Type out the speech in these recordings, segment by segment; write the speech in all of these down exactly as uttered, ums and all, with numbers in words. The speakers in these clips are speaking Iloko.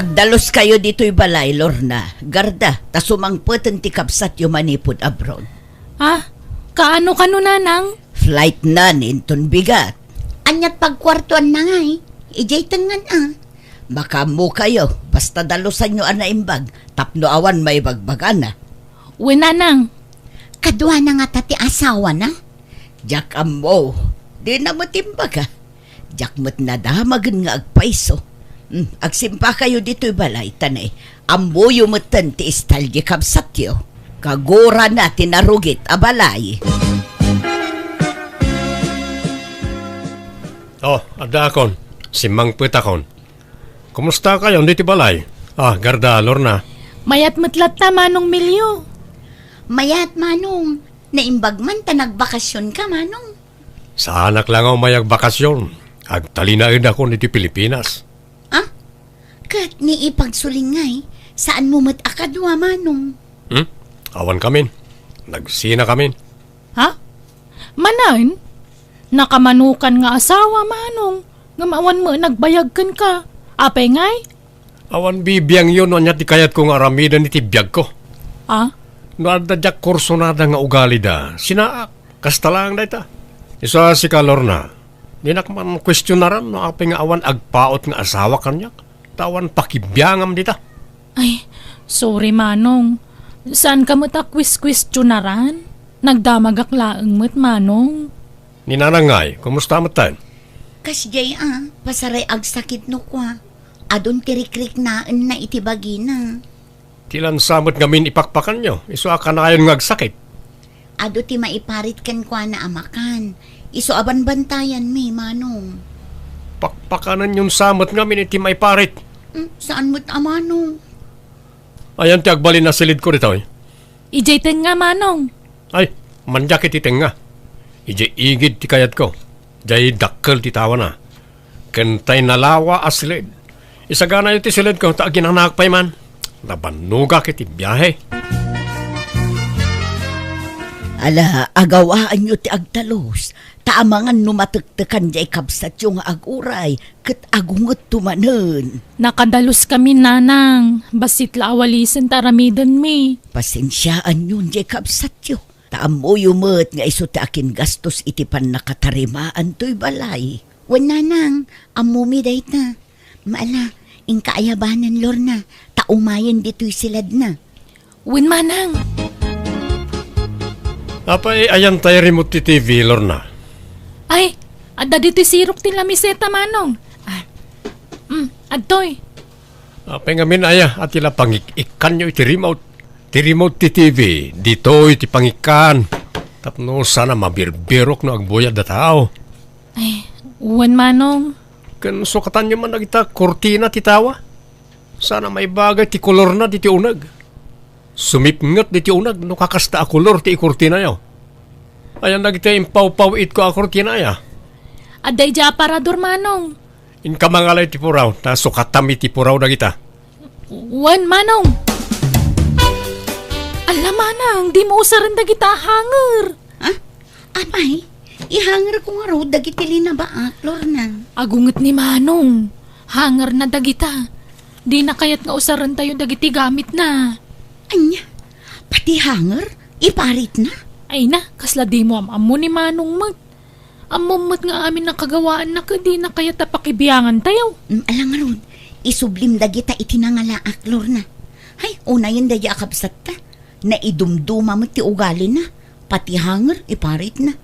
Agdaluskayo ditoy balay, Lorna. Garda, ta sumangpeten ti kabsatyo manipud abroad. Ah, kaano kano, Nanang? Flight nan inton bigat. Aniat pagkuartuanna ngay? Idiay tengngan a. Makaammokayo, basta dalusanyo a naimbag, tapno awan maibagbagana. Wen, Nanang. Kaduana ngata ti asawana? Diak ammo. Dina met imbaga. Diak met nadamagen nga agpayso. Hmm, agsimpakayo ditoy balay, ta ne, ammoyo metten ti style ti kabsatyo. Kagurana ti narugit a balay. Oh, addaakon. Simmangpetakon. Kumustakayon ditoy balay? Ah, Garda, Lorna. Mayat met latta, Manong Milio. Mayat, Manong. Naimbag man ta nagbakasionka, Manong. Saanak la nga umay agbakasion. Agtalinaedakon iti Pilipinas. Ah? Ket ni ipagsulingay, saanmo met a kadua, Manong? Hmm? Awankamin. Nagsinakamin. Ha? Manen? Nakamanukan nga asawa, Manong, ngem awan met nagbayag kenka. Apay ngay? Awan bibiangyo no ania ti kayatko nga aramiden iti biagko. Ah? No adda diak kursonada nga ugalida, sinaak. Kasta laeng dayta. Isu a sika, Lorna, dinak man kuestionaran no apay nga awan agpaut nga asawa kaniak, ta awan pakibiangam dita. Ay, sorry, Manong. Saanka met a kueskuestionaran? Nagdamagak laeng met, Manong. Ni Nanang ngay, kumusta metten? Kasdiay a, pasaray agsakit no kua. Adun ti rikriknaenna iti bagina. Ti lansa met ngamin ipakpakanyo, isu a kanayon nga agsakit. Adu ti maiparit kenkuana a makan. Isu a banbantayanmi, Manong. Pakpakanenyon sa met ngamin iti maiparit. Hmm, saan met a Manong? Ayan ti agbalin a silidko ditoy. Idiay tengnga, Manong. Ay, mandiak iti tengnga. Idiay igid ti kayatko. Diay dakkel ti tawana. Ken tay nalawa a silid. Isaganayo ti silidko ta aginanaak pay man. Nabannogak iti biahe. Ala, agawaanyo ti agtalus, ta amangan no matektekan diay kabsatyo nga aguray, ket agungetto manen. Nakadaluskami, Nanang. Bassit la awalisen ta aramidenmi. Pasensiaanyon diay kabsatyo. Ta ammoyo met nga isu ti akingastos iti pannakatarimaan toy balay. Wen, Nanang, ammomi dayta. Maala, inka ayabanen, Lorna, ta umayen ditoy siladna. Wen, Manang. Apay, ayan tay remote ti T V, Lorna? Ay, adda ditoy sirok ti lamiseta, Manong. Ah, mm, adtoy. Apay ngamin aya a ti la pangik-ikkanyo iti remote? Ti remote ti T V, ditoy ti pangikkan. Tapno sana mabirbirok no agbuyad a tao. Ay, wen, Manong. Ken sukatanyo man dagita kurtina ti tawa. Sana maibagay ti kolorna diti uneg. Sumipnget diti uneg no kakasta a kolor ti ikurtinayo. Ayan dagiti impawpaw-itko a kurtina aya? Adda idiay aparador, Manong. Inka mangalay ti puraw, ta sukatam iti puraw dagita. Wen, Manong. Alla, Manang, dimo usaren dagita a hanger. Ha? Apay, ihangerko ngarud dagiti linabaak, Lorna. Agunget ni Manong. Hangerna dagita. Dina kayat nga usarentayo dagiti gamitna. Ania? Pati hanger? Iparitna? Ay na, kasla dimo am-ammo ni Manong met. Ammom met nga amin a kagawaanna ket dina kayat a pakibiangantayo. Mm, ala ngarud, isublim dagita iti nangalaak, Lorna. Hay, unayen daydi a kabsatta. Naidumduma met ti ugalina. Pati hanger, iparitna.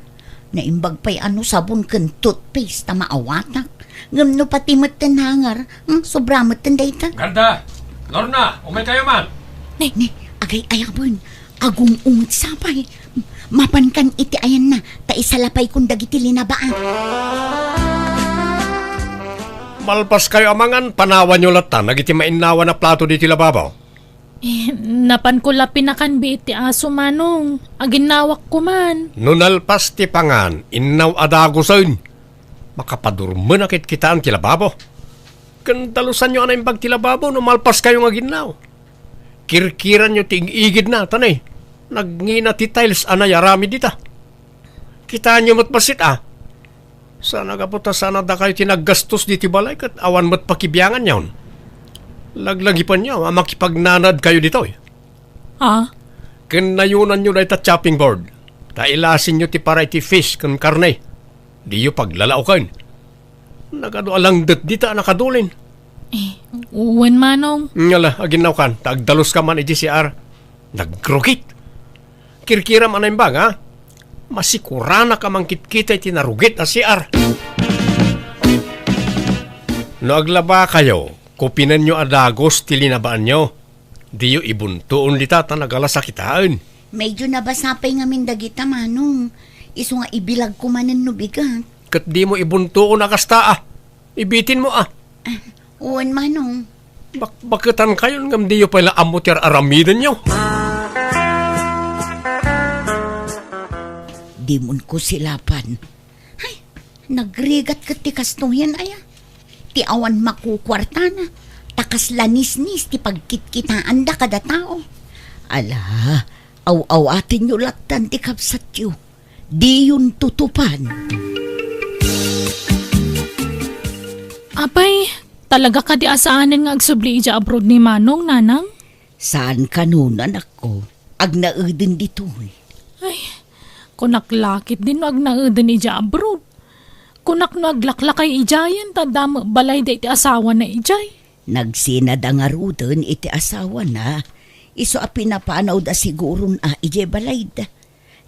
Naimbag pay a no sabon ken toothpaste ta maawatak. Ngem no pati metten hanger, hmm, sobra metten dayta. Garda! Lorna, umaykayo man! Ne, ne, agay-ayaben. Agung-unget sa pay. Mapankan iti ayanna, ta isalapaykon dagiti linabaak. Malpaskayo a mangan, panawanyo latta dagiti mainnawan a plato ditoy lababo. Eh, napanko la pinakanbi iti aso, Manong. Aginnawakko man. No nalpas ti pangan, innaw a dagusen. Makapadurmenak ket kitaan ti lababo. Ken dalusanyo a naimbag ti lababo no malpaskayo nga aginnaw. Kirkiranyo ti ig-igidna, ta ne, nagngina ti tiles a nayaramid dita. Kitaenyo met bassit a. Sana gapu ta sana dakayo ti naggastos ditoy balay ket awan met pakibianganyon. Laglagipenyo a makipagnanad kayo ditoy. Ah? Ken nayonanyo dayta chopping board, ta ilasinyo ti para iti fish ken karne. Diyo paglalaoken. Nagadu a langdet dita a nakadulin. Eh, wen, Manong. Ngala, aginnawkan, ta agdaluska man iti C R. Nagrugit. Kirkiram a naimbag, ha? Masikuranak a mangkitkita iti narugit a C R. No aglabakayo, kupinenyo a dagus ti linabaanyo. Diyo ibuntoon dita ta nagalasakitaen. Medyo nabasa pay ngamin dagita, Manong. Isu nga ibilagko manen no bigat. Ket dimo ibuntoon a kasta, a. Ibitinmo, a. Ah, wen, Manong. Bakbaketankayon ngem diyo pay la ammo ti ar-aramidenyo. Dimonko silapan. Ay, nagrigat ket ti kastoyen, aya. Ti awan makukuartana, ta kasla nisnis ti pagkitkitaanda kada tao. Ala, aw-awatenyo lattan ti kabsatyo. Diyon tutupan. Apay, talaga kadi a saanen nga agsubli idiay abroad ni Manong, Nanang? Saan kanon, anakko. Agnaeden ditoy. Ay, kunak la ketdin no agnaeden idiay abroad. Kunak no aglaklakay idiayen ta adda met balayda iti asawana idiay. Nagsinada ngaruden iti asawana, isu a pinapanawda siguron a idiay balayda.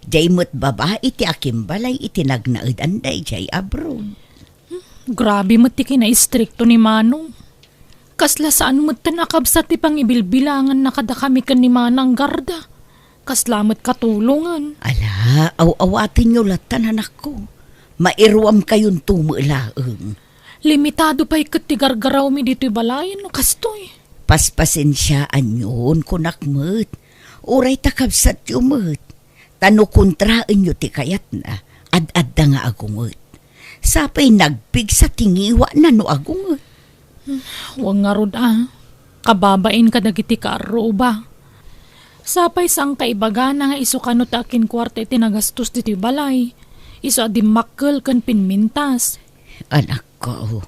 Diay met babai ti akimbalay iti nagnaedanda idiay abroad. Grabe met ti kinaistrikto ni Manong. Kasla saan metten a kabsat ti pangibilbilanganna kadakami ken ni Manang Garda. Kasla met katulongen. Ala, aw-awatenyo lattan, anakko. Mairuamkayonto met laeng. Limitado pay ket ti gargarawmi ditoy balayen no kastoy. Paspasensiaanyon, kunak met. Uray ta kabsatyo met. Ta no kontraenyo ti kayatna, ad-adda nga agunget. Sapay nagpigsa ti ngiwana no agunget. Wen ngarud a, kababain kadagiti kaarruba. Sapay saan kaibagana nga isu kano ti akinkuarta iti nagastos ditoy balay. Isu a dimmakkel ken pinmintas. Anakko.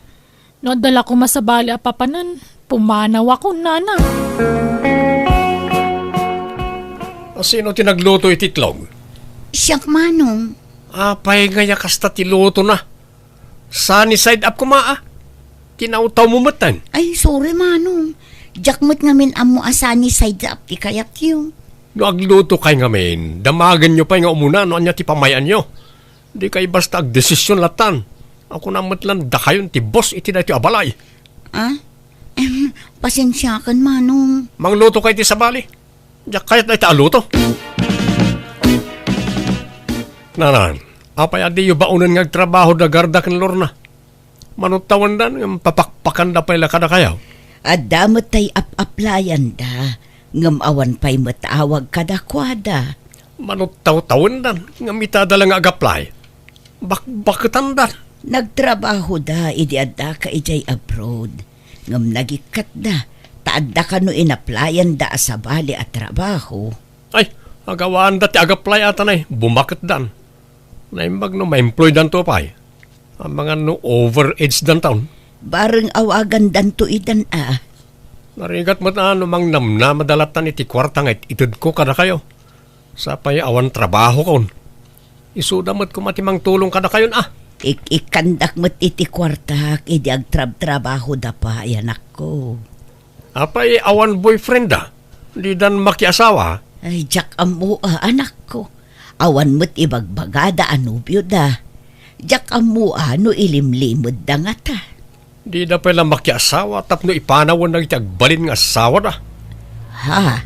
No adda la koma sabali a papanen, pumanawakon, Nanang. A, sino ti nagluto iti itlog? Siak, Manong. Apay nga ya kasta ti lutona? Sunny side up koma, a. Tinawtawmo metten. Ay, sorry, Manong. Diak met ngamin ammo a sunny side up ti kayatyo. No aglutokay ngamin, damagenyo pay nga umuna no ania ti pamay-anyo. Dikay basta agdesision lattan. Ako na met lan dakayon ti boss iti daytoy a balay. Ah? Em, pasensiakan, Manong. Manglutokay ti sabali. Diak kayat dayta a luto. Nanang, apay a diyo baonen nga agtrabaho da Garda ken Lorna? Manuttawendan ngem papakpakanda pay la kadakayo. Adda met tay ap-aplayanda, ngem awan pay met awag kadakuada. Manuttawtawendan, ngem ita da la nga agaplay. Bakbaketandan. Nagtrabahoda idi addaka idiay abroad, ngem nagikkatda, ta adda kano inaplayanda a sabali a trabaho. Ay, agawanda ti agaplay a tanay, bumaketdan. Naimbag no ma-employdanto pay. Amangan no overage danton. Bareng awagandanto itan a. Narigat met a no mangnamnamada lattan iti kuarta nga it-itedko kadakayo. Sapay awan trabahokon. Isuda met koma ti mangtulong kadakayon a. Ik-ikkandak met iti kuartak idi agtrabtrabahoda pay, anakko. Apay awan boyfriend da? Didan makiasawa? Ay, diak ammo a, anakko. Awan met ibagbagada a nobioda. Diak ammo a no ilimlimedda ngata. Dida pay la makiasawa tapno ipanawen dagiti agbalin nga asawada. Ha?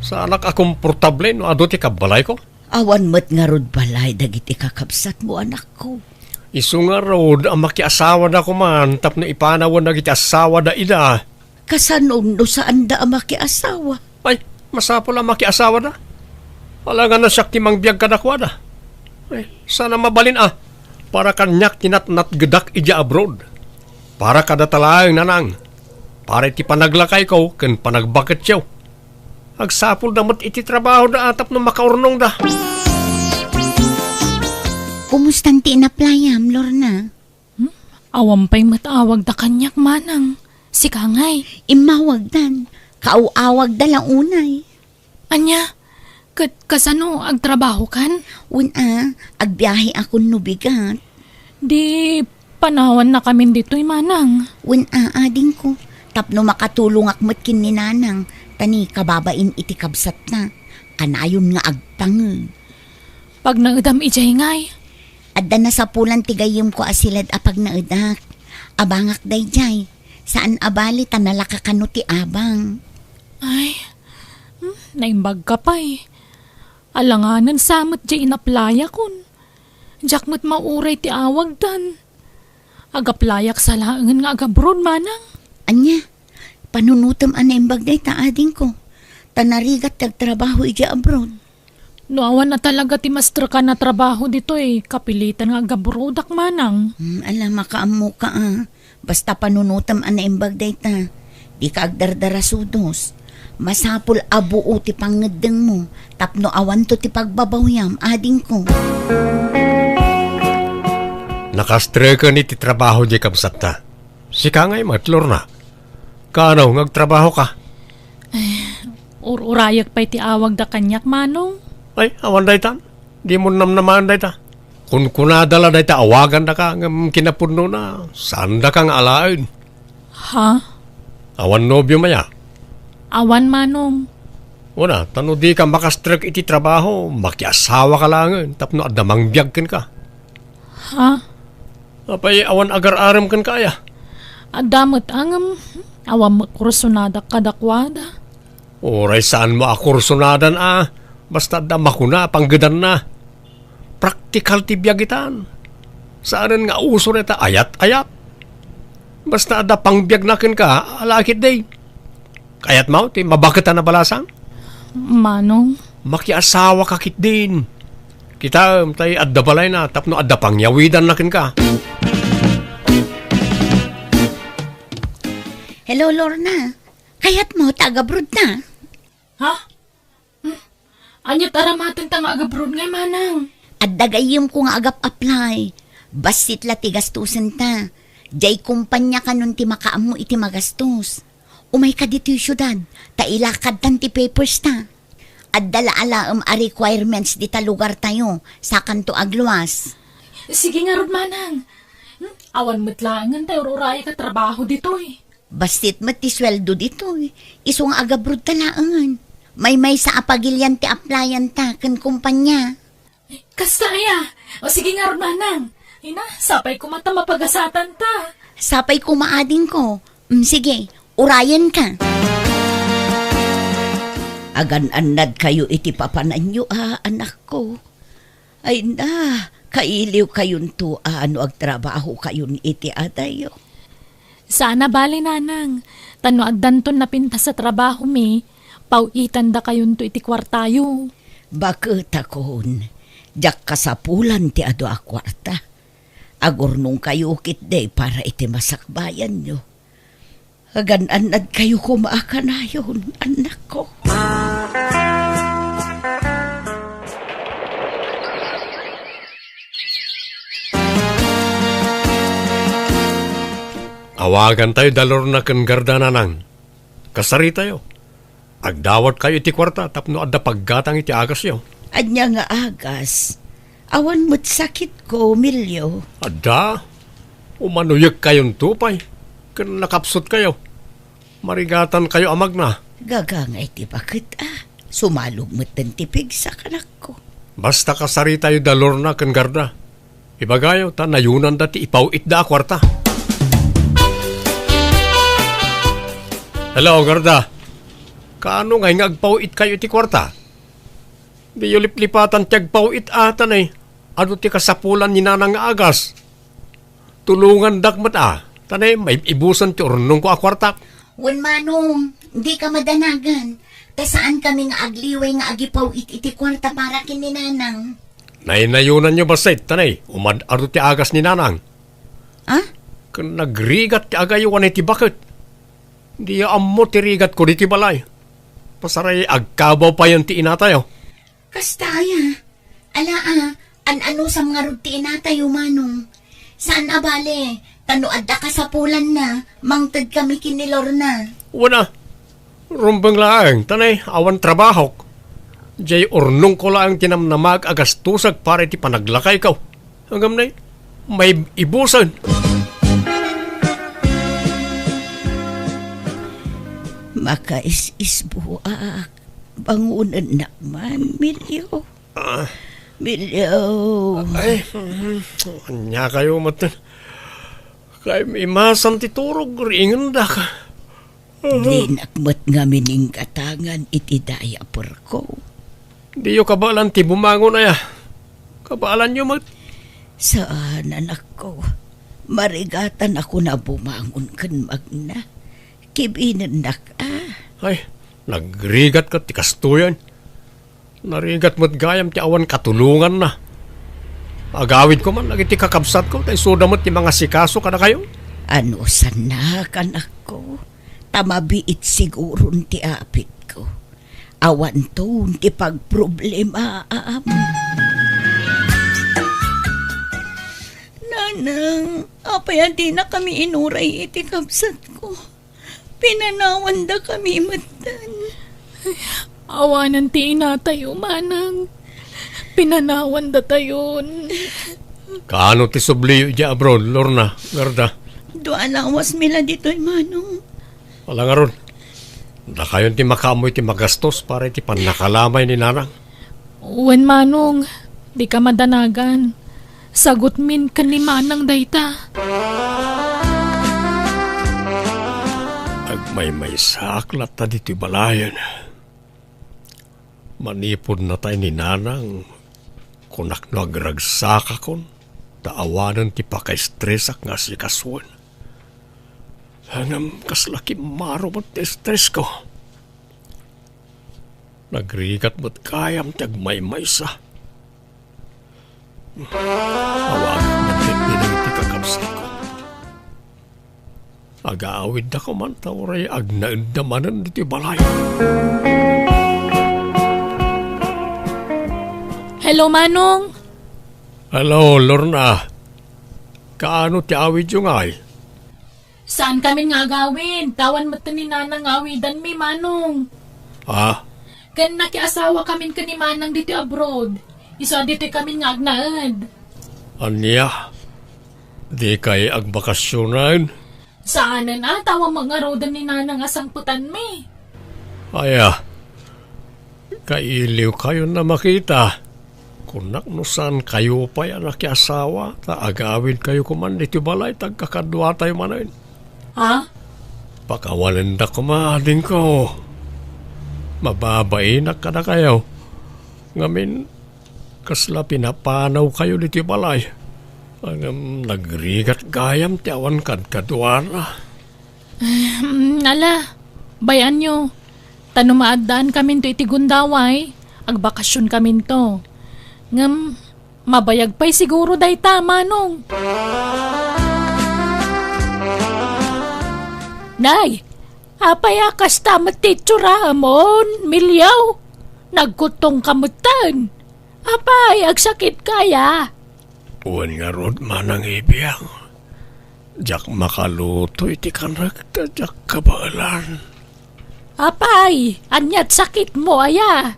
Saanak a komportable no adu ti kabbalayko. Awan met ngarud balay dagiti kakabsatmo, anakko. Isu ngarud a makiasawada koman tapno ipanawen dagiti asawada ida. Kasano no saanda a makiasawa? Ay, masapul a makiasawada. Alangan a siak ti mangbiag kadakuada. Ay, saan a mabalin a. Para kaniak ti natnatgedak idiay abroad. Para kadata laeng, Nanang. Para iti panaglakayko ken panagbaketyo. Agsapulda met iti trabahoda a tapno makaurnongda. Kumustan ti inaplayam, Lorna? Hmm? Awan pay met awagda kaniak, Manang. Sika ngay? Immawagdan. Kaaw-awagda la unay. Ania? Ket kasano, agtrabahokan? Wen a, agbiaheakon no bigat. Di panawannakamin ditoy, manang. Wen a, adingko. Tapno makatulongak met ken ni nanang, ta ni kababain iti kabsatna. Kanayon nga agpangeg. Pagnaedam idiay ngay? Adda nasapulan ti gayyemko a siled a pagnaedak. Abangak daydiay. Saan a bali ta nalaka kano ti abang. Ay, hmm, naimbagka pay. Alanganen sa met diay inaplayakon. Diak met mauray ti awagdan. Agaplayak sa laengen nga agabroad, manang. Ania? Panunotem a naimbag dayta, adingko. Ta narigat ti agtrabaho idiay abroad. No awan a talaga ti masterkan a trabaho ditoy, kapilitan nga agabroadak, manang. Hmm, ala, makaammoka a. Basta panunotem a naimbag dayta. Dika agdardarasudos. Masapul a buo ti pangngeddengmo tapno awanto ti pagbabawyam, adingko. Nakastreken iti trabaho diay kabsatta. Sika ngay met, Lorna. Kaano nga agtrabahoka? Ay, ur-urayek pay ti awagda kaniak, manong. Ay, awan dayta. Dimo namnamaen dayta. Kunkunada la dayta awagandaka ngem kinapudnona, saandaka nga alaen. Ha? Awan nobiom aya? Awan, manong. Wen a, ta no dika makastrek iti trabaho, makiasawaka laengen tapno adda mangbiag kenka. Ha? Apay awan agar-arem kenka aya? Adda met a ngem, awan met kursonadak kadakuada. Uray saanmo a kursonadan a, basta adda makuna a panggedanna. Praktikal ti biag itan. Saanen nga uso dayta ayat-ayat. Basta adda pangbiagna kenka, ala ketdi. Kayatmo ti mabaket a nabalasang? Manong. Makiasawaka ketdin. Kitaem, tay adda balayna tapno adda pangyawidanna kenka. Hello, Lorna. Kayatmo ta agabroadta? Ha? Hmm? Ania ti aramatenta nga agabroad ngay, manang? Adda gayyemko nga agap-apply. Bassit la ti gastosenta. Diay kompania kanon ti makaammo iti magastos. Umayka ditoy siudad, ta ilakadtan ti papersta. Adda la alaem a requirements dita lugartayo, sakanto agluas. Sige ngarud, manang. Hmm? Awan met laengen tay ur-urayek a trabaho ditoy. Bassit met ti sueldo ditoy. Isu nga agabroadta laengen. Maymaysa a pagilian ti applyanta ken kompania. Kasta aya? O sige ngarud, manang. Ina, sapay koma ta mapagasatanta. Sapay koma, adingko. Mm, sige, urayenka. Agan-annadkayo iti papananyo a, anakko. Ay na, kailiwkayonto a no agtrabahokayon iti adayyo. Saan a bali, nanang, ta no addanton napintas a trabahomi, paw-itandakayonto iti kuartayo. Baketakon, diak kasapulan ti adu a kuarta. Agurnongkayo ketdi para iti masakbayanyo. Agan-annadkayo koma a kanayon, annakko. Awagantayo da Lorna ken Garda, nanang. Kasaritayo. Agdawatkayo iti kuarta tapno adda paggatang iti agasyo. Ania nga agas? Awan met sakitko, Milio. Adda? Umanoyekkayonto pay ken nakapsutkayo. Marigatankayo a magna. Gagangay ti baket a. Sumalog metten ti pigsa, anakko. Basta kasaritayo da Lorna ken Garda. Ibagayo ta nayonanda ti ipaw-itda a kuarta. Hello, Garda. Kaano ngay nga agpaw-itkayo iti kuarta? Diyo liplipatan ti agpaw-it a, ta ne, adu ti kasapulan ni Nanang nga agas. Tulongandak met a, ta ne, maib-ibusen ti urnongko a kuartak. Wen, Manong, dika madanagan, ta saankami nga agliway nga agipaw-it iti kuarta para ken ni Nanang. Naynayonanyo bassit, ta ne, umad-adu ti agas ni Nanang. Ah? Ken nagrigat ti agaywan iti baket. Diyo ammo ti rigatko ditoy balay. Pasaray agkabaw payen ti inatayo. Kasta aya? Ala a, an-anusam ngarud ti inatayo, Manong. Saan a bale, ta no adda kasapulanna, mangted kami ken ni Lorna. Wen a, rumbeng laeng, ta nay, awan trabahok. Jay urnongko laeng ti namnamaek a gastosek para iti panaglakayko. Ngem nay, maibusen. Makais-isbuak. Bangonennak man, Milio. Ah. Milio. Ay, mhm. Ania kayo met? Kay imasam ti turog, riingendak. Dinak met ngamin inggatangan iti dayperko. Diyo kabaelan ti bumangon aya? Kabaelanyo met? Saan, anakko. Marigatanakon a bumangon ken magna. Kibinennak a. Ay, nagrigat ket ti kastoyen. Narigat met gayam ti awan katulonganna. Agawidko man dagiti kakabsatko, ta isuda met ti mangasikaso kadakayo. Anusannak, anakko, ta mabiit siguron ti apitko. Awanton ti pagproblemaam. Nanang, apay a dinakami inuray iti kabsatko? Pinanawandakami metten. Awanen ti inatayo, manang. Pinanawandatayon. Kaano ti subliyo idiay abroad, Lorna, Garda? Dua a lawasmi la ditoy, manong. Ala ngarud, dakayon ti makaammo iti magastos para iti pannakalamay ni nanang. Wen, manong, dika madanagan. Sagutmin ken ni manang dayta. Agmaymaysaak latta ditoy balayen. Manipud natay ni nanang, kunak no agragsakakon, ta awanen ti pakaestresak nga asikasoen. Ngem kasla kimmaro met ti estresko. Nagrigat met gayam ti agmaymaysa. Awagak met ti pinang ti kakabsatko. Agaawidda koma ta uray agnaedda manen ditoy balay. Hello, Manong. Hello, Lorna. Kaano ti awidyo ngay? Saan kamin nga agawid? Awan met ni Nanang nga awidanmi, Manong. Ah? Ken nakiasawa kamin ken ni Manang ditoy abroad. Isu a ditoy kamin nga agnaed. Ania? Di kay agbakasionan? Saanen a, ta awan met ngaruden ni Nanang a sangpetanmi. Aya, kailiw kayon a makita. Kunak no saan kayo pay a nakiasawa, ta agawid kayo koman ditoy balay, ta agkakaduatayo manen. Ha? Pakawanendak koma, adingko. Mababainak kadakayo. Ngamin, kasla pinapanaw kayo ditoy balay. Ngem nagrigat gayam ti awan kadkaduana. Hmm, ala, bay-anyo. Ta no maaddaan kaminto iti gundaway, agbakasion kaminto. Ngem, mabayag pay siguro dayta, Manong. Nay, apay a kasta met ti itsuram, Milio? Nagkuttong ka metten. Apay, agsakit ka aya? Wen ngarud, Manang Ibiang. Diak makaluto iti kanek ta diak kabaelan. Apay, aniat sakitmo aya?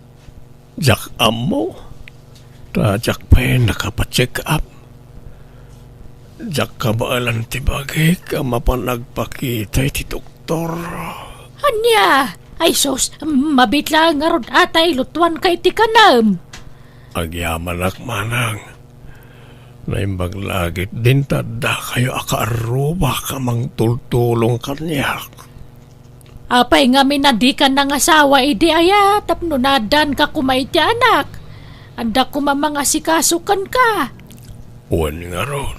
Diak ammo. Ta diak pay nakapacheck up. Diak kabaelan ti bagik a mapan agpakita iti doktor. Ania? Ay sus, mabitla ngarud atay lutuan kay ti kanem. Agyamanak, Manang. Naimbag la ketdin ta adda kayo a kaarrubak a mangtultulong kaniak. Apay ngamin a dika nangasawa idi aya tapno naaddaanka koma iti anak? Adda koma mangasikaso kenka. Wen ngarud,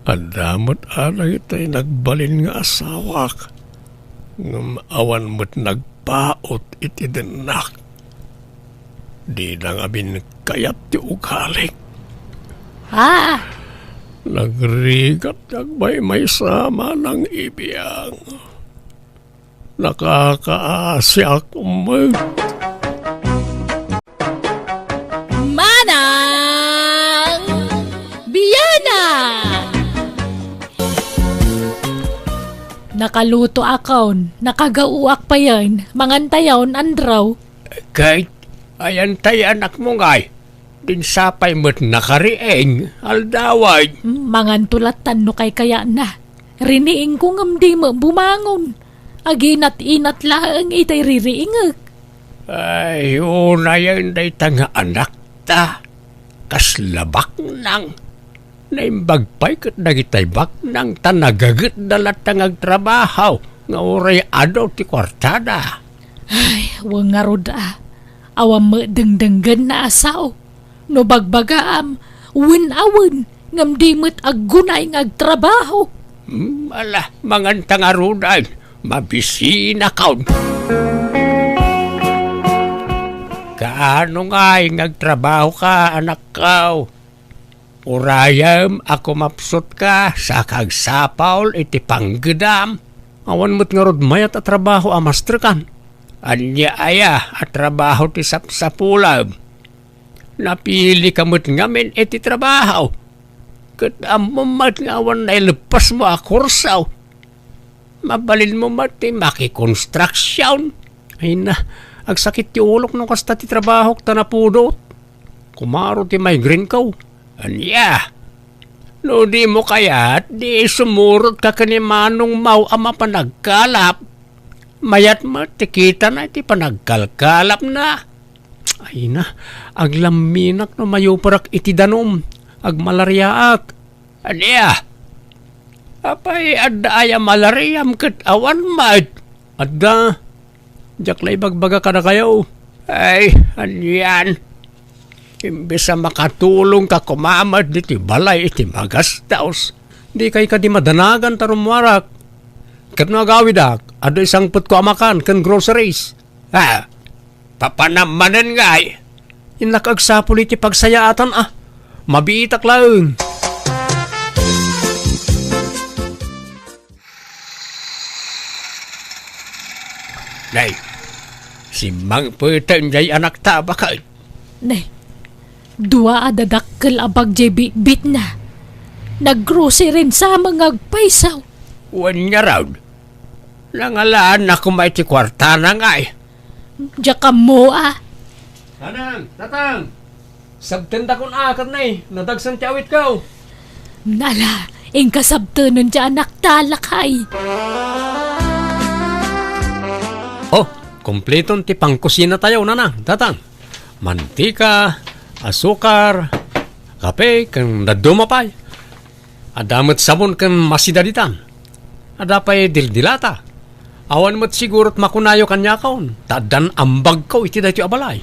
adda met a dagiti nagbalin nga asawak, ngem awan met nagpaut iti dennak. Dina ngamin kayat ti ugalik. Ah! Nagrigat ti agmaymaysa, Manang Ibiang. Nakakaasiak met. Manang Biana! Nakalutoakon, nakagaoak payen, mangantayon, Andrew. Ket, ayantayo anakmo ngay, dinsapay met nakariing, aldawen. Hmm, manganto lattan no kaykayatna. Riniingko ngem di met bumangon. Aginat-inat laeng itay ririingek. Ay, unayen dayta nga anakta. Kasla baknang. Naimbag pay ket dagitay baknang ta nagagetda latta nga agtrabaho nga uray adu ti kuartada. Ay, wen ngarud a. Awan met dengdenggenna a sao. No bagbagaam, wen a wen, ngem di met aggunay nga agtrabaho. Hmm, ala, manganta ngaruden. Mabisinakon. Kaano ngay nga agtrabahoka, anakko? Urayem a kumapsutka sa kagsapul iti panggedam. Awan met ngarud mayat a trabaho a masterkan. Ania aya a trabaho ti sapsapulem? Napilika met ngamin iti trabaho. Ket ammom met nga awan naileppesmo a kurso. Mabalinmo met ti makikonstruksion. Ay na, agsakit ti ulok no kasta ti trabahok ta napudot. Kumaro ti migraine ko. Ania? No dimo kayat, di sumurotka ken ni Manongmo a mapan agkalap. Mayat met ti kitana iti panagkalkalapna. Ay na, aglamminak no mayuparak iti danum. Agmalariaak. Ania? Apay, adda aya malariam ket awan met? Adda. Diak la ibagbaga kadakayo. Ay, anian? Imbes a makatulongka koma met ditoy balay iti magastos, dikay kadi madanagan ta rummuarak. Ket no agawidak, adda isangpetko a makan ken groceries. Ha? Papanam manen ngay? Innak agsapul iti pagsayaatan a. Mabiitak laeng. Nay, simmangpeten jay anakta a baket. Nay, dua a dadakkel a bag jay bitbitna. Naggrocery sa nga agpayso. Wen ngarud, nangalaan na koma iti kuartana ngay. Diak ammo a. Nanang, tatang, sabtendakon a ket nay, nadagsen ti awitko. Nala, inka sabtenen ti anakta, lakay. Oh, kompleton ti pangkusinatayo, nanang, tatang. Mantika, asukar, kape, ken dadduma pay. Adda met sabon ken masida ditan. Adda pay dildilata. Awan met sigurot makunayo kaniakon, ta addan ambagko iti daytoy a balay.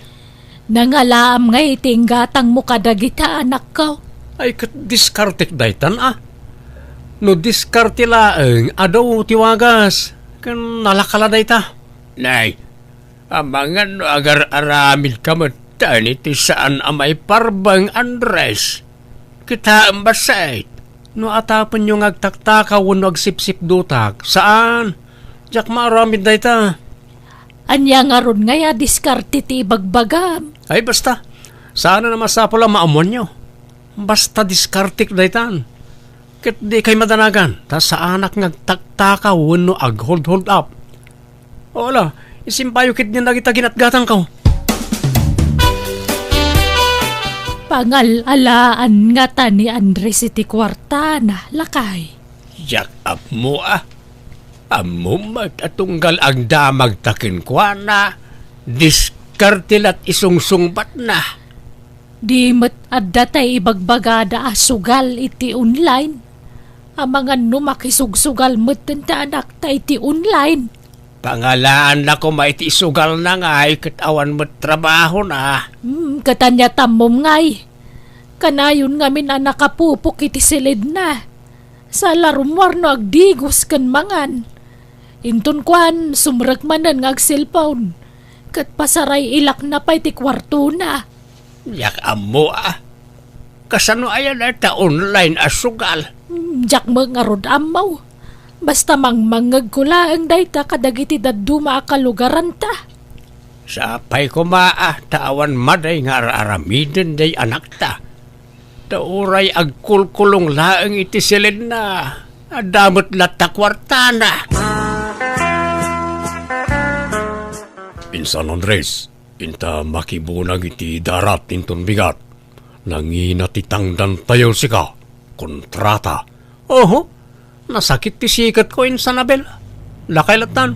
Nangalaam ngay iti inggatangmo kadagita anakko. Ay, ket diskartek daytan a. No diskarte laeng, adu ti wagas, ken nalakala dayta. Nay, amangan no agar-aramidka met iti saan a maiparbeng, Andres. Kitaem bassit, no atapenyo nga agtaktakaw wenno agsipsipdutak, saan. Diak maaramid dayta. Ania ngarud ngay a diskarte ti ibagbagam? Ay, basta. Saan a masapul a maammoanyo. Basta diskartek daytan. Ket dikay madanagan, ta saanak nga agtaktakaw wenno ag-hold-hold up. O, ala, isimpayo ketdin dagita ginatgatangko. Pangal-alaan ngata ni Andres iti kuartana, lakay. Diak ammo a. Ammom met a tunggal agdamagta kenkuana, diskarte la ti isungsungbatna. Di met adda tay ibagbagada a sugal iti online. Amangan no makisugsugal metten ti anakta iti online. Pangalaanna koma iti isugalna ngay ket awan met trabahona. Hmm, ket ania tammom ngay? Kanayon ngamin a nakapupok iti silidna. Sa la rummuar no agdigos ken mangan. Inton kuan, sumrek manen nga agselpon. Ket pasaray-ilakna pay ti kuartona. Diak ammo a. Kasano aya dayta online a sugal? Hmm, diak met ngarud ammo. Basta mangmangngegko laeng dayta kadagiti dadduma a kalugaranta. Sapay koma a ta awan madi nga ar-aramiden day anakta. Ta uray agkulkulong laeng iti silinna, adda met latta kuartana. Insan Andres, inta makibunag iti darat inton bigat. Nangina ti tangdantayo sika. Kontrata. Oho, nasakit ti siketko, Insan Abel. Dakay lattan.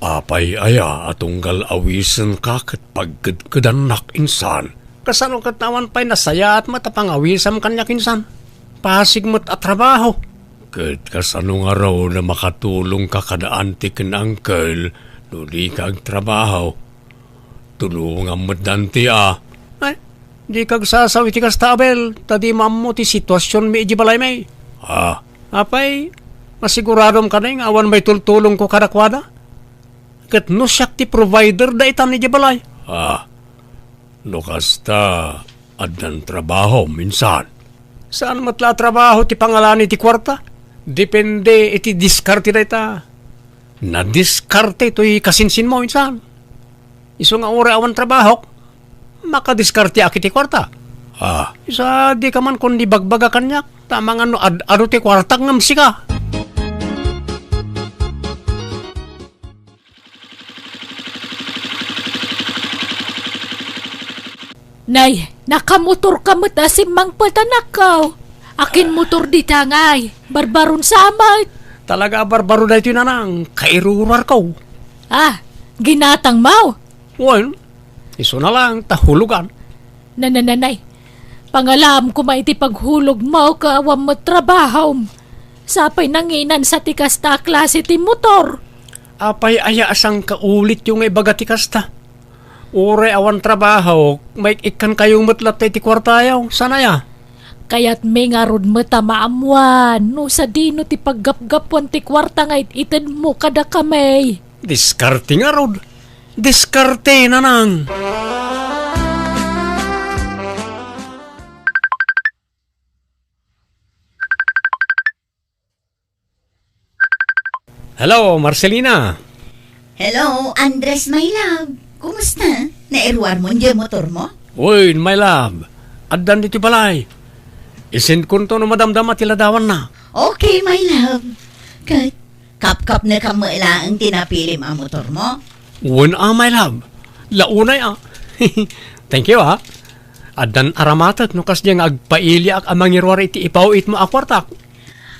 Apay aya a tunggal awisenka ket pagkedkedannak, Insan? Kasano ket awan pay nasayaat met a pangawisam kaniak, Insan? Pasig met a trabaho. Ket kasano ngarud a makatulongka kada anti ken uncle no dika agtrabaho? Tulongam met danti a. Ay, dika agsasaw iti kasta, Abel, ta dimo ammo ti situasionmi idiay balaymi. Ah. Apay, masiguradom kadi nga awan maitultulongko kadakuada? Ket no siak ti provider da itan idiay balay? Ah, no kasta, addan trabahom, Insan. Saan met la a trabaho ti pangalani ti kuarta? Depende iti diskarte dayta. Nadiskarte toy kasinsinmo, Insan. Isu nga uray awan trabahok, makadiskarteak iti kuarta. Ah. Isu a dika man kundi bagbaga kaniak, ta amangan no ad-adu ti kuartak ngem sika. Nay, nakamotorka met a simmangpet, anakko. Akin motor dita ngay? Barbaron sa met. Talaga a barbaro daytoy, nanang, kairuruarko. Ah, ginatangmo? Wen, isuna lang ta hulogan. Nanananay, pangalaam koma iti paghulogmo ket awan met trabahom. Sapay nanginansa ti kasta a klase ti motor. Apay aya a sangkaulityo nga ibaga ti kasta? Uray awan trabaho, maik-ikkankayo met latta iti kuartayo. Saan aya? Kayatmi ngarud met a maammuan no sadino ti paggapgapuan ti kuarta nga it-itedmo kadakami. Diskarte ngarud. Diskarte, nanang. Hello, Marcelina. Hello, Andres, my love. Kumusta? Nairuarmo diay motormo? Wen, my love. Addan ditoy balay. Isendkonto no madamdama ti ladawanna. Okay, my love. Ket, kapkapnekam met laeng ti napilim a motormo? Wen a, my love. La unay a. Thank you a. Addan aramatek no kasdiay nga agpailiak a mangiruar iti ipaw-itmo a kuartak.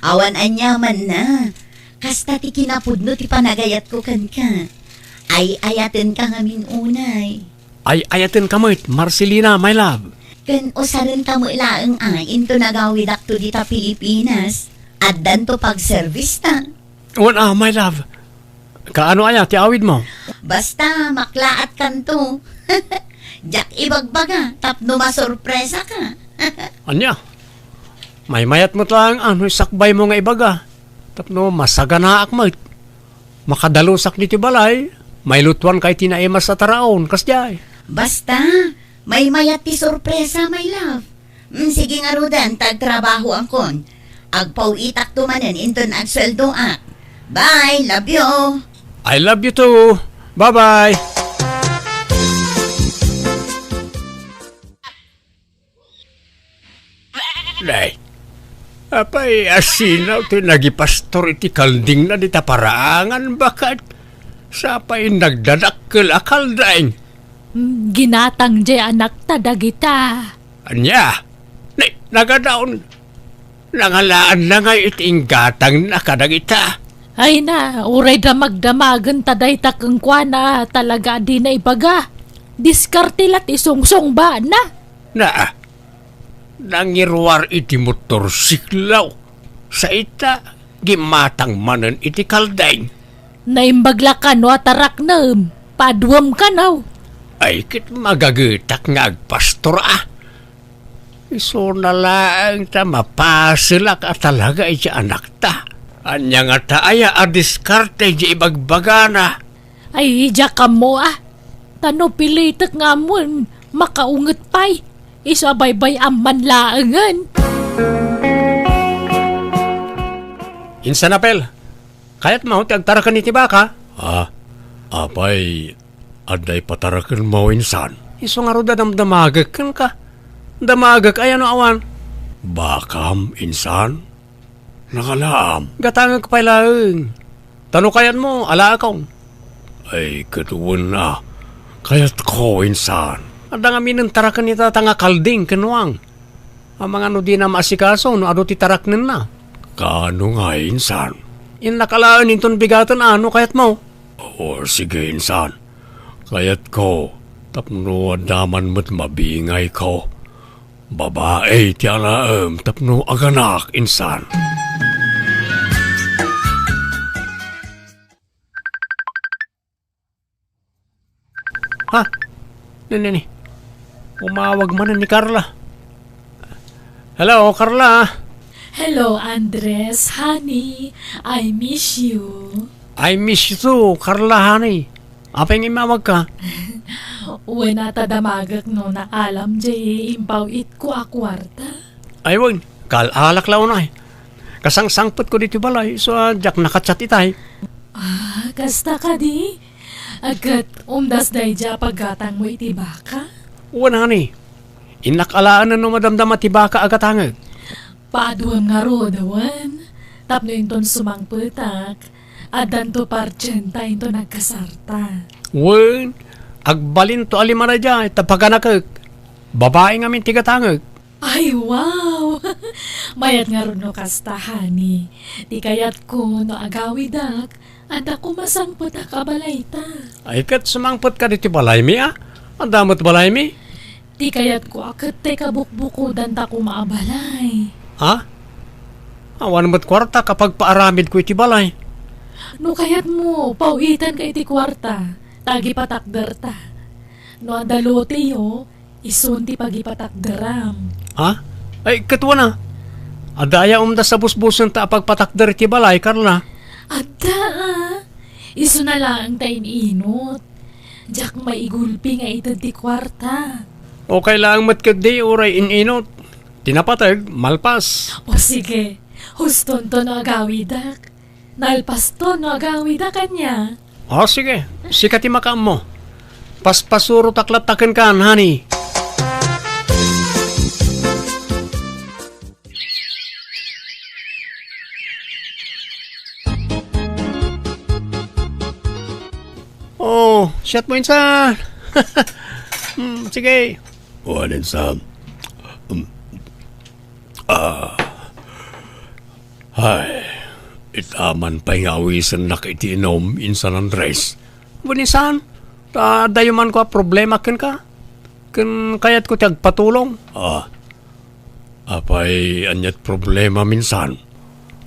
Awan aniamanna. Kasta ti kinapudno ti panagayatko kenka. Ay-ayatenka ngamin unay. Ay-ayatenka met, Marcelina, my love. Ken usarenta met laeng a inton agawidakto dita Pilipinas. Addanto pagservista. Wen a, my love. Kaano aya ti awidmo? Basta, maklaatkanto. Diak ibagbaga tapno masorpresaka. Ania? Maymayat met laeng a no isakbaymo nga ibaga tapno masaganaak met. Makadalusak ditoy balay, mailutuanka iti naimas a taraon, kasdiay. Basta, maymayat ti sorpresa, my love. Mm, sige ngaruden, ta agtrabahoakon. Agpaw-itakto manen inton agsueldoak. Bye, love you. I love you too. Bye-bye. Nay, apay, asino ti nagipastor iti kaldingna dita paraangan baket? Sapay nagdadakkel a kalding. Mm, ginatang diay anakta dagita. Ania? Nay, nagadaon. Nangalaanna ngay iti inggatangna kadagita. Ay na, uray damagdamagenta dayta kenkuana, talaga a dina ibaga. Diskarte la ti sungsungbana. Na, nangiruar iti motorsiklo. Saita, gimatang manen iti kalding. Naimbag la kano a taraknem, paduem kano. Ay, ket magagetak nga agpastor a. Isuna laeng ta mapaselak a talaga iti anakta. Ania ngata aya a diskarte iti ibagbagana? Ay, diak ammo a. Ta no pilitek nga ammoen, makaunget pay. Isu a baybay-am man laengen. Insan Apel, kayatmo ti agtaraken iti baka? Ah, apay, adda ipatarakenmo, insan? Isu ngarud a damdamagek kenka. Damagek aya no awan? Bakam, insan? Nangalaam. Gatangek pay laeng. Ta no kayatmo, alaekon. Ay, ket wen a. Kayatko, insan. Adda ngamin taraken ni tata nga kalding ken nuang. Amangan no dina maasikaso no adu ti taraknenna. Kaano nga, insan? Innak alaen inton bigaten a no kayatmo. O, sige, insan. Kayatko, tapno adda man met mabingayko. Babai ti alaem tapno aganak, insan. Ha? Ni, ni, ni. Umawag man ni Carla. Hello, Carla. Hello, Andres. Honey, I miss you. I miss you too, Carla, honey. Apay nga imawag ka? Wen, ta damagek no naalam jay impaw-itko a kuarta. Ay, wen. Kaal-alak la unay. Kasangsangpetko ditoy balay, so, ah, diak nakachat itay. Ah, kasta kadi? Ket umdas daydiay a paggatangmo iti baka? Wen, honey. Innak alaen no madamdama ti baka a gatangek. Paaduem ngarud, wen. Tapno inton sumangpetak, addanto partienta inton agkasarta. Wen, agbalinto a lima daydiay, ta paganakek. Babai ngamin ti gatangek. Ay, wow! Mayat ngarud no kasta, honey. Ti kayatko no agawidak, adda koma sangpetak a balayta. Ay, ket sumangpetka ditoy balaymi, a? Adda met balaymi? Ti kayatko a ket ti kabukbukodanta koma a balay. Ha? Awan met kuarta a pagpaaramidko iti balay. No kayatmo, paw-itanka iti kuarta, ta agipatakderta. No adda loteyo, isun ti pagipatakderam. Ha? Ay, ket wen a. Adda aya umdas a busbusenta a pagpatakder iti balay, Carla? Adda, a. Isuna laeng ta in-inot. Diak maigulpi nga ited ti kuarta. Okay laeng met ketdi uray in-inot. Ti napateg, malpas. O sige, hustonto no agawidak. Nalpasto no agawidak ania. O, sige. Sika ti makaammo. Paspasurotak latta kenka, honey. O, siatmo insan. Hmm, sige. Wen, insan. Hmm. Ah. Ay, ita man pay nga awisennak iti inum, insan Andres. Wen, insan, ta adda man kua problema kenka. Ken kayatko ti agpatulong. Ah, apay, aniat problemam, insan?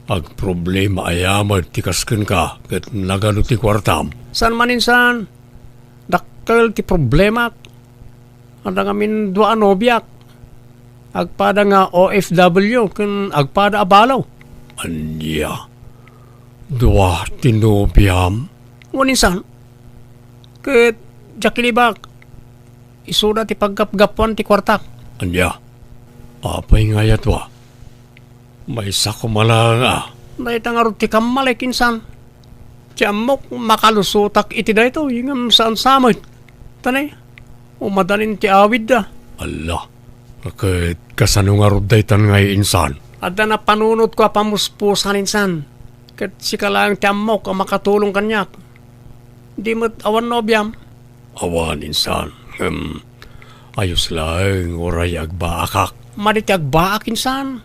Agproblema aya met ti kas kenka ket nagadu ti kuartam? Saan man, insan. Dakkel ti problemak. Adda ngamin dua a nobiak. Agpada nga O F W ken agpada a balo. Ania? Dua ti nobiam? Wen, insan. Ket diak ilibak. Isuda ti paggapgapuan ti kuartak. Ania? Apay nga aya dua? Maysa koma laeng a. Dayta ngarud ti kammalek, insan. Ti ammok, makalusotak iti daytoy, ngem saan sa met. Ta ne, umadanin ti awidda. Alla, ket kasano ngarud daytan ngay, insan? Adda napanunotko a pamuspusan, insan. Ket sika laeng ti ammok a makatulong kaniak. Di met awan nobiam? Awan, insan. Ngem, ayos laeng uray agbaakak. Madi ti agbaak, insan.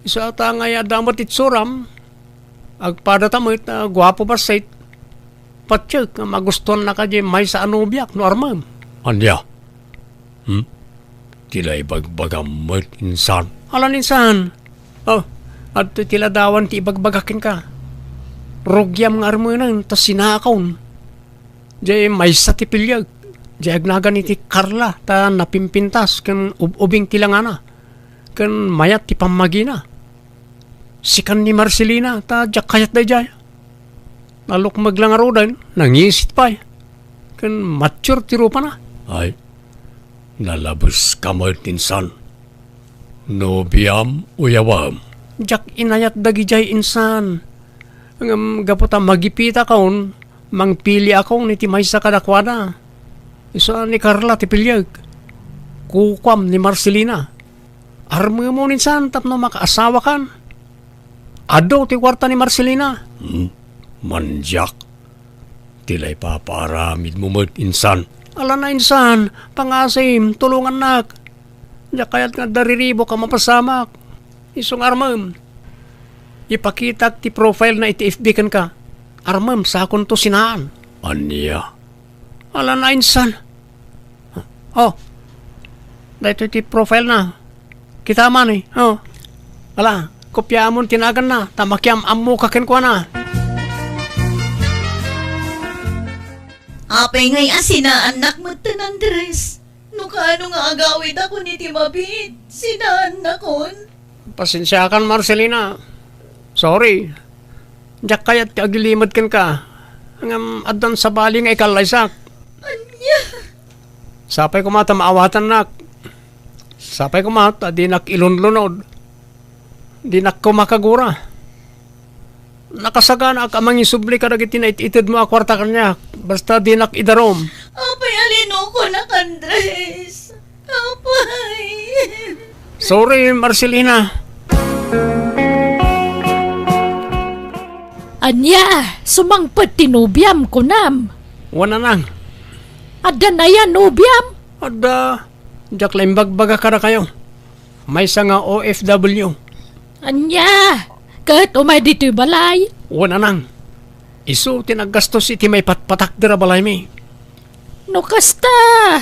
Isu ata nga adda met itsuram. Agpadata met, a, guapo bassit. Patiek nga magustuannaka diay maysa a nobiak no armem. Ania? Hmm? Ti la ibagbagam met, insan. Alan, insan. O, adtoy ti ladawan ti ibagbaga kenka. Rugiam nga armenen ta sinaakon. Diay maysa ti piliek. Diay agnagan iti Carla ta napimpintas ken ub-ubing ti langana. Ken mayat ti pammagina. Sikan ni Marcelina ta diak kayat daydiay. Nalukmeg la ngaruden, nangisit pay. Ken mature ti rupana. Ay, nalabeska met, insan. Nobiam, uyawem. Diak inayat dagidiay, insan. Ngem gapu ta magipitakon, mangpiliakon iti maysa kadakuada. Isu a ni Carla ti piliek. Kukuam ni Marcelina. Armemon, insan, tapno makaasawakan. Adu ti kuarta ni Marcelina. Hmm? Mandiak. Ti la ipapaaramidmo met, insan. Ala, nainsan, pangasim, tulongannak. Diak kayat nga adda riribuk a mapasamak. Isu nga armem, ipakitak ti profile na iti F B kenka. Armem, sakonto sinaan. Ania? Ala, nainsan. Oh, daytoy ti profile na. Kita man eh. Oh. Ala, kopiamon ti naganna, ta makiam-ammoka kenkuana. Apay ngay a sinaannak metten, Andres? No kaano nga agawidakon iti mabiit, sinaannakon? Pasensiakan, Marcelina. Sorry. Diak kayat ti agilimed kenka. Ngem addan sabali nga ikallaysak. Ania? Sapay koma ta maawatannak. Sapay koma ta dinak ilunlunod. Dinak koma kagura. Nakasaganaak a mangisubli kadagiti nait-itedmo a kuarta kaniak, basta dinak idarum. Apay a linokonak, Andres? Apay. Sorry, Marcelina. Ania, sumangpet ti nobiam, kunam? Wen, nanang. Addan aya nobiam? Adda, diak la imbagbaga kadakayo. Maysa nga O F W. Ania? Ket umay ditoy balay? Wen, nanang. Isu ti naggastos iti maipatpatakder a balaymi. No kasta,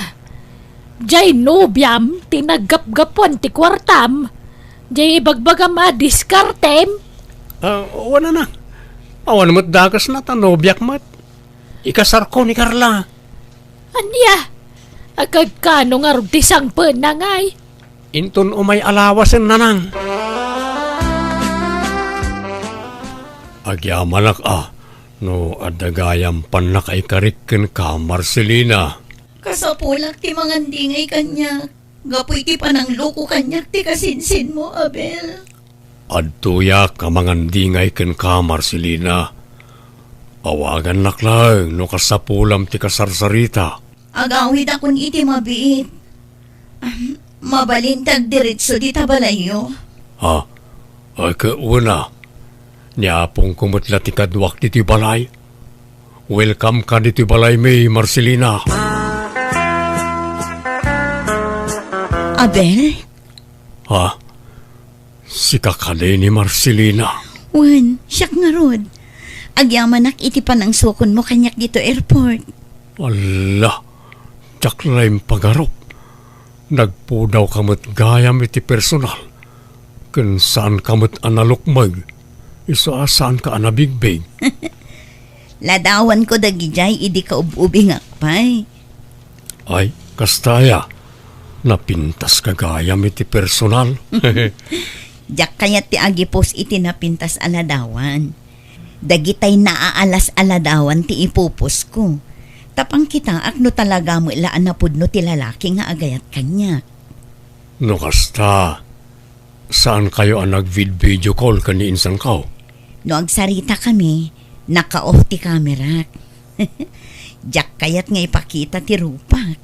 jay nobiam ti naggapgapuan ti kuartam, jay ibagbagam a diskartem? Ah, wen, nanang. Awan met dakesna ta nobiak met. Ikasarko ni Carla. Ania? Agkano ngarud ti sangpetna ngay? Inton umay a lawasen, nanang. Agyamanak a, no adda gayam pannakaikarik kenka, Marcelina. Kasapulak ti mangandingay kaniak, gapu iti panangloko kaniak ti kasinsinmo, Abel. Adtoyak a mangandingay kenka, Marcelina. Awagannak laeng no kasapulam ti kasarsarita. Agawidakon iti mabiit. Ahem, mabalin ti agdiretso dita balayyo. Ha? Ay, ket wen a. Ni apongko met la ti kaduak ditoy balay. Welcome ka ditoy balaymi, Marcelina. Abel? Ha? Sika kadi ni Marcelina? Wen, siak ngarud. Agyamanak iti panangsukonmo kaniak ditoy airport. Alla, diak la impagarup. Nagpudawka met gayam iti personal. Ken saanka met a nalukmeg. Isu a saanka a nabigbig. Ladawanko dagidiay idi kaub-ubingak pay. Ay, kasta aya, napintaska gayam iti personal. Diak kayat ti agipus iti napintas a ladawan. Dagitay naaalas a ladawan ti ipupusko. Ta pangkitaak no talaga met la a napudno ti lalaki nga agayat kaniak. No kasta, saankayo a nagvid-video call ken ni insanko? No agsaritakami, naka-off ti kamerak. Diak kayat nga ipakita ti rupak.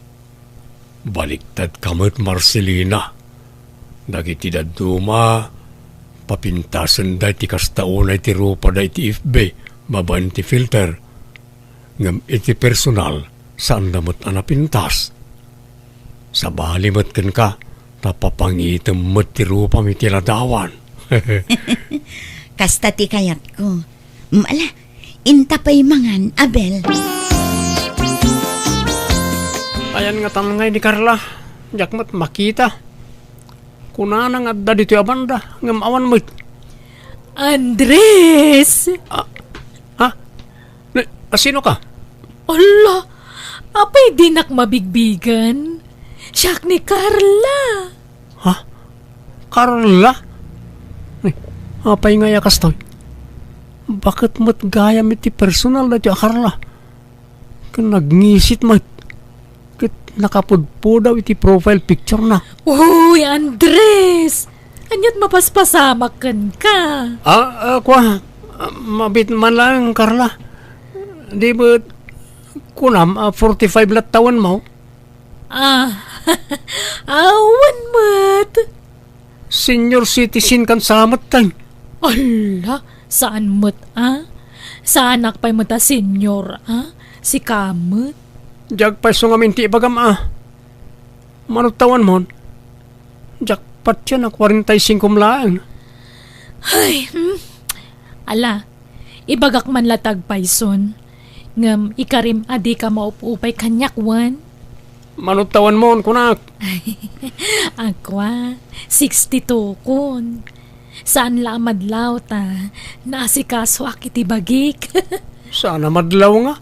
Baliktadka met, Marcelina. Dagiti dadduma, papintasenda iti kasta unay ti rupada iti F B babaen ti filter. Ngem iti personal, saanda met a napintas. Sabali met kenka, ta papangitem met ti rupam iti ladawan. Kasta ti kayatko. Mm, ala, inta pay mangan, Abel. Ayan nga tangay ni Carla, diak met makita. Kunana nga adda ditoy a banda, ngem awan met. Andres! Ah, ha? Ni, a, sino ka? Ala, apay dinak mabigbigen? Siak ni Carla. Ha? Carla? Ni, apay nga ya kastoy? Baket met gayam iti personal daytoy a Carla? Ken nagngisit met. Ket nakapudpudaw iti profile picture na. Uy, Andres! Aniat mapaspasamak kenka? Ah, ah, kwa, ah, mabit man lang, Carla. Di ba, kunam, ah, forty-five lat tawen mo? Ah, awan met. Senior citizen kan sa met, tay. Ala, saan met, ah? Saanak pay met a senior, ah? Sika met? Diak pay isu ngamin ti ibagam a. Mano ti awanmon? Diak patien a kuarenta y singko laeng. Ay, hmm. Ala, ibagak man la ti agpayson. Ngem ikarim a dika maup-upay kaniak wen. Mano ti awanmon, kunak? Agkua, sixty-two kon. Saan la a madlaw ta naasikasoak iti bagik. Saan a madlaw nga?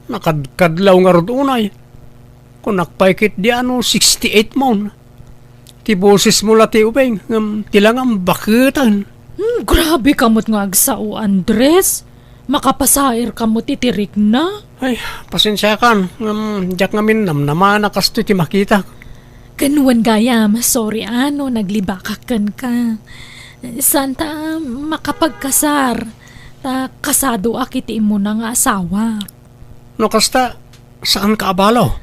Nakadkadlaw ngarud unay. Kunak pay ketdi a no sixty-eight mon. Ti bosesmo la ti ubing, ngem ti langam baketen. Hmm, grabe ka met nga agsao, Andres. Makapasair ka met iti rikna. Ay, pasensiakan, ngem diak ngamin namnama a kastoy ti makitak. Ken wen gayam, sorry a no naglibakak kenka. Saan ta makapagkasar, ta kasadoak iti immuna nga asawa. No kasta, saanka a balo?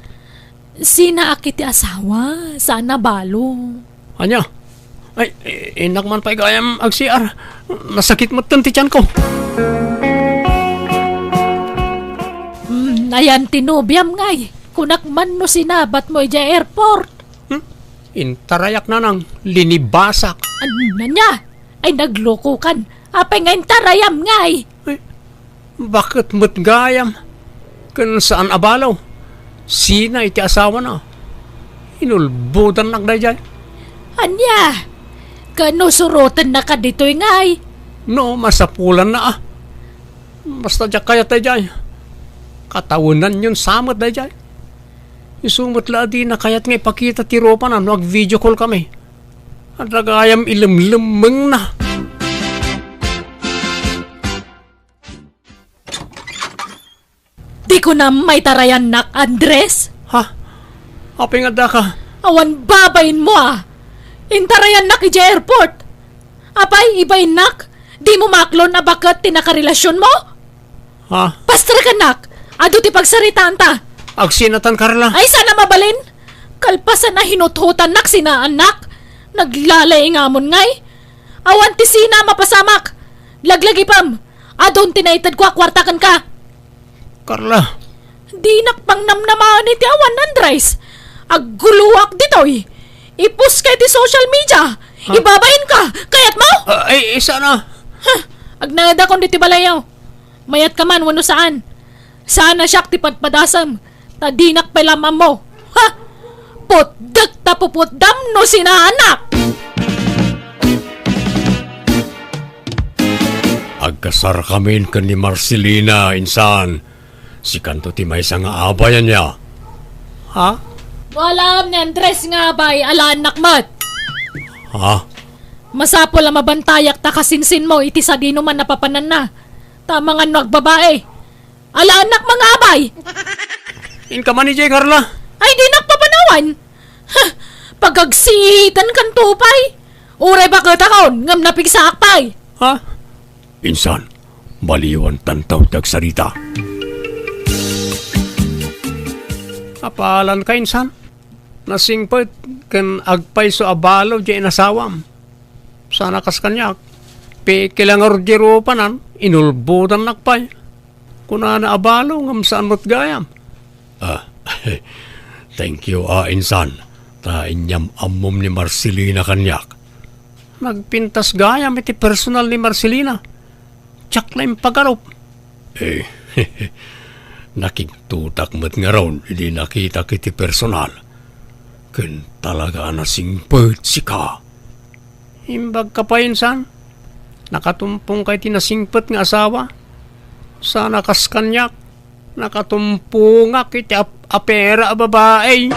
Sinaak iti asawa, saan a balo. Ania? Ay, i-, innak man pay gayam ag-C R. Nasakit metten ti tianko. Hmm, ayan ti nobiam ngay. Kunak man no sinabatmo idiay airport. Hmm? Intarayak nanang, linibasak. An-, ania? Ay, naglokokan. Apay nga intarayam ngay? Ay, baket met gayam? Ken saan a balo. Sina iti asawana? Inulbodannak daydiay. Ania? Ken no surotennaka ditoy ngay? No, masapulanna a. Basta diak kayat daydiay. Katawenanyon sa met daydiay. Isu met la a dina kayat nga ipakita ti ropana no ag-video call kami. Adda gayam ilemlemmengna. Di ko na maitarayannak, Andres. Ha? Apay nga addaka? Awan babainmo a. Intarayannak idiay airport. Apay, ibainnak? Dimo maaklon a baket ti nakarelasionmo? Ha? Pastrekannak! Adu ti pagsaritaanta! Agsinatan, Carla. Ay, saan a mabalin? Kalpasan a hinuthutannak sinaannak, naglalay ngamon ngay. Awan ti sina a mapasamak. Laglagipem. Adun ti naitedko a kuarta kenka. Carla. Dinak pang namnamaen iti awan, Andres. Agguloak ditoy. Ipost ka iti social media. Ha? Ibabain ka. Kayatmo? Ah, ay, saan a. Huh. Agnaedakon ditoy balayo. Mayat ka man wenno saan. Saan a siak ti padpadasem, ta dinak pay la maammo. Ha? Putdek ta puputdam no sinaannak! Agkasarkamin ken ni Marcelina, insan. Sikanto ti maysa nga abay ania? Ha? No alaem ni Andres nga abay, alaennak met. Ha? Masapul a mabantayak ta kasinsinmo iti sadino man napapananna. Ta amangan no agbabae. Alaennak nga abay. Inka man idiay, Carla. Ay, dinak papanawan. Ha, pagagsiitankanto pay. Uray baketakon, ngem napigsaak pay. Ha? Insan, baliwan tanto ti agsarita. Apalan ka, insan? Nasingpet ken agpayso a balo diay inasawam. Saan a kas kaniak. Pikil a ngarud diay rupanan, inulbodannak pay. Kunana a balo ngem saan met gayam. Ah, thank you, ah, insan, ta inyam-ammom ni Marcelina kaniak. Nagpintas gayam iti personal ni Marcelina. Diak la impagarup. Eh, nakigtotak met ngarud idi nakitak iti personal. Ken talaga a nasingpet sika. Imbagka pay, insan, nakatumpongka iti nasingpet nga asawa. Saan a kas kaniak, nakatumpongak iti ap-, apera a babai.